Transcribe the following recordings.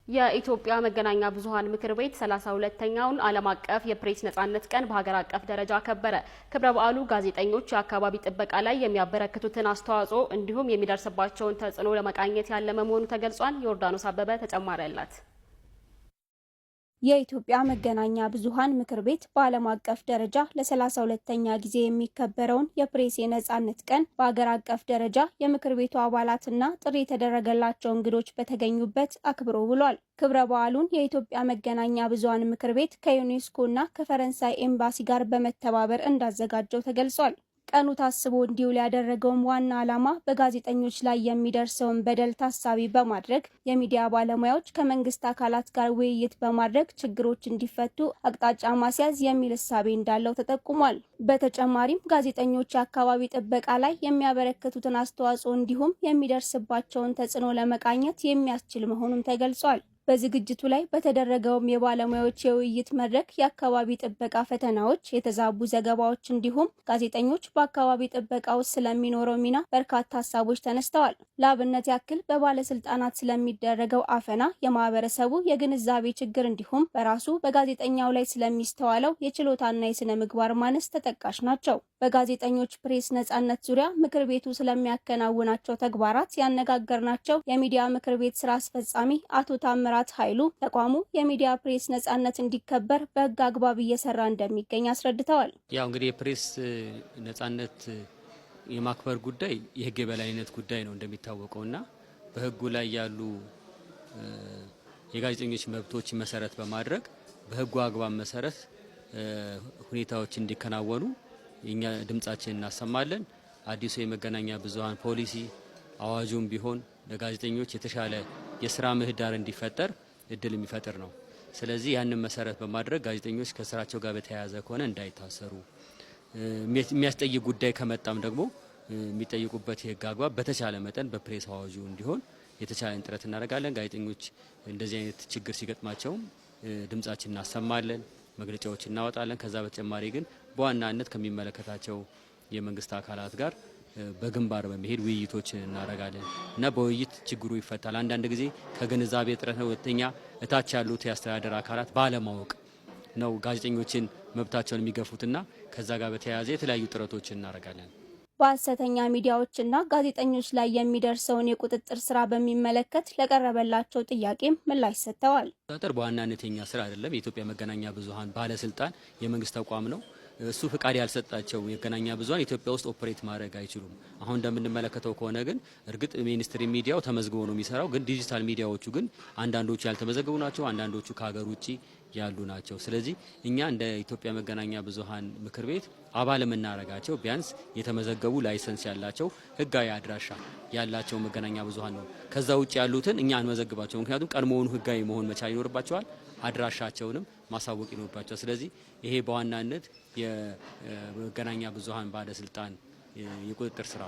የኢትዮጵያ መገናኛ ብዙኃን ምክር ቤት 32ኛውን ዓለም አቀፍ የፕሬስ ነጻነት ቀን በሀገር አቀፍ ደረጃ አከበረ። ክብረ በዓሉ ጋዜጠኞች የአካባቢ ጥበቃ ላይ የሚያበረክቱትን አስተዋጽኦ እንዲሁም የሚደርስባቸውን ተጽዕኖ ለመቃኘት ያለመ መሆኑ ተገልጿል። ዮርዳኖስ አበበ ተጨማሪ አላት። የኢትዮጵያ መገናኛ ብዙኃን ምክር ቤት በዓለም አቀፍ ደረጃ ለ32ኛ ጊዜ የሚከበረውን የፕሬስ የነጻነት ቀን በአገር አቀፍ ደረጃ የምክር ቤቱ አባላትና ጥሪ የተደረገላቸው እንግዶች በተገኙበት አክብሮ ውሏል። ክብረ በዓሉን የኢትዮጵያ መገናኛ ብዙኃን ምክር ቤት ከዩኔስኮ እና ከፈረንሳይ ኤምባሲ ጋር በመተባበር እንዳዘጋጀው ተገልጿል። ቀኑ ታስቦ እንዲውል ያደረገውም ዋና ዓላማ በጋዜጠኞች ላይ የሚደርሰውን በደል ታሳቢ በማድረግ የሚዲያ ባለሙያዎች ከመንግስት አካላት ጋር ውይይት በማድረግ ችግሮች እንዲፈቱ አቅጣጫ ማስያዝ የሚል እሳቤ እንዳለው ተጠቁሟል። በተጨማሪም ጋዜጠኞች የአካባቢ ጥበቃ ላይ የሚያበረክቱትን አስተዋጽኦ እንዲሁም የሚደርስባቸውን ተጽዕኖ ለመቃኘት የሚያስችል መሆኑም ተገልጿል። በዝግጅቱ ላይ በተደረገውም የባለሙያዎች የውይይት መድረክ የአካባቢ ጥበቃ ፈተናዎች፣ የተዛቡ ዘገባዎች እንዲሁም ጋዜጠኞች በአካባቢ ጥበቃ ውስጥ ስለሚኖረው ሚና በርካታ ሀሳቦች ተነስተዋል። ለአብነት ያክል በባለስልጣናት ስለሚደረገው አፈና፣ የማህበረሰቡ የግንዛቤ ችግር እንዲሁም በራሱ በጋዜጠኛው ላይ ስለሚስተዋለው የችሎታና የስነ ምግባር ማነስ ተጠቃሽ ናቸው። በጋዜጠኞች ፕሬስ ነጻነት ዙሪያ ምክር ቤቱ ስለሚያከናውናቸው ተግባራት ያነጋገርናቸው የሚዲያ ምክር ቤት ስራ አስፈጻሚ አቶ ታምራት ኃይሉ ተቋሙ የሚዲያ ፕሬስ ነጻነት እንዲከበር በሕግ አግባብ እየሰራ እንደሚገኝ አስረድተዋል። ያው እንግዲህ የፕሬስ ነጻነት የማክበር ጉዳይ የሕግ የበላይነት ጉዳይ ነው እንደሚታወቀውና በሕጉ ላይ ያሉ የጋዜጠኞች መብቶች መሰረት በማድረግ በሕጉ አግባብ መሰረት ሁኔታዎች እንዲከናወኑ እኛ ድምጻችን እናሰማለን። አዲሱ የመገናኛ ብዙኃን ፖሊሲ አዋጁም ቢሆን ለጋዜጠኞች የተሻለ የስራ ምህዳር እንዲፈጠር እድል የሚፈጥር ነው። ስለዚህ ያንን መሰረት በማድረግ ጋዜጠኞች ከስራቸው ጋር በተያያዘ ከሆነ እንዳይታሰሩ፣ የሚያስጠይቅ ጉዳይ ከመጣም ደግሞ የሚጠይቁበት የህግ አግባብ በተቻለ መጠን በፕሬስ አዋጁ እንዲሆን የተቻለን ጥረት እናደርጋለን። ጋዜጠኞች እንደዚህ አይነት ችግር ሲገጥማቸውም ድምጻችን እናሰማለን፣ መግለጫዎች እናወጣለን። ከዛ በተጨማሪ ግን በዋናነት ከሚመለከታቸው የመንግስት አካላት ጋር በግንባር በመሄድ ውይይቶችን እናደርጋለን እና በውይይት ችግሩ ይፈታል። አንዳንድ ጊዜ ከግንዛቤ እጥረት ነው። ሁለተኛ እታች ያሉት የአስተዳደር አካላት ባለማወቅ ነው ጋዜጠኞችን መብታቸውን የሚገፉትና ከዛ ጋር በተያያዘ የተለያዩ ጥረቶችን እናደርጋለን። በሐሰተኛ ሚዲያዎችና ጋዜጠኞች ላይ የሚደርሰውን የቁጥጥር ስራ በሚመለከት ለቀረበላቸው ጥያቄም ምላሽ ሰጥተዋል። ቁጥጥር በዋናነት የኛ ስራ አይደለም። የኢትዮጵያ መገናኛ ብዙኃን ባለስልጣን የመንግስት ተቋም ነው። እሱ ፍቃድ ያልሰጣቸው የመገናኛ ብዙኃን ኢትዮጵያ ውስጥ operate ማድረግ አይችሉም። አሁን እንደምንመለከተው ከሆነ ግን እርግጥ mainstream ሚዲያው ተመዝግቦ ነው የሚሰራው። ግን ዲጂታል ሚዲያዎቹ ግን አንዳንዶቹ ያልተመዘገቡ ናቸው፣ አንዳንዶቹ ከሀገር ውጭ ያሉ ናቸው። ስለዚህ እኛ እንደ ኢትዮጵያ መገናኛ ብዙኃን ምክር ቤት አባል የምናረጋቸው ቢያንስ የተመዘገቡ፣ license ያላቸው፣ ህጋዊ አድራሻ ያላቸው መገናኛ ብዙኃን ነው። ከዛ ውጭ ያሉትን እኛ አንመዘግባቸው። ምክንያቱም ቀድሞውኑ ህጋዊ መሆን መቻል ይኖርባቸዋል። አድራሻቸውንም ማሳወቅ ይኖርባቸዋል። ስለዚህ ይሄ በዋናነት የመገናኛ ብዙኃን ባለስልጣን የቁጥጥር ስራ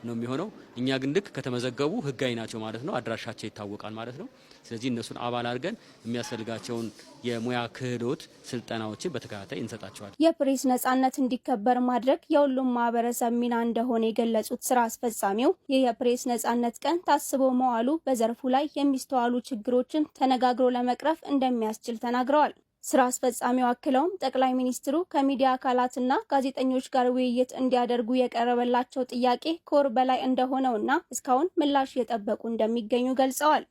ነው የሚሆነው። እኛ ግን ልክ ከተመዘገቡ ህጋዊ ናቸው ማለት ነው፣ አድራሻቸው ይታወቃል ማለት ነው። ስለዚህ እነሱን አባል አድርገን የሚያስፈልጋቸውን የሙያ ክህሎት ስልጠናዎችን በተከታታይ እንሰጣቸዋለን። የፕሬስ ነጻነት እንዲከበር ማድረግ የሁሉም ማህበረሰብ ሚና እንደሆነ የገለጹት ስራ አስፈጻሚው ይህ የፕሬስ ነጻነት ቀን ታስቦ መዋሉ በዘርፉ ላይ የሚስተዋሉ ችግሮችን ተነጋግሮ ለመቅረፍ እንደሚያስችል ተናግረዋል። ስራ አስፈጻሚው አክለውም ጠቅላይ ሚኒስትሩ ከሚዲያ አካላትና ጋዜጠኞች ጋር ውይይት እንዲያደርጉ የቀረበላቸው ጥያቄ ከወር በላይ እንደሆነውና እስካሁን ምላሽ እየጠበቁ እንደሚገኙ ገልጸዋል።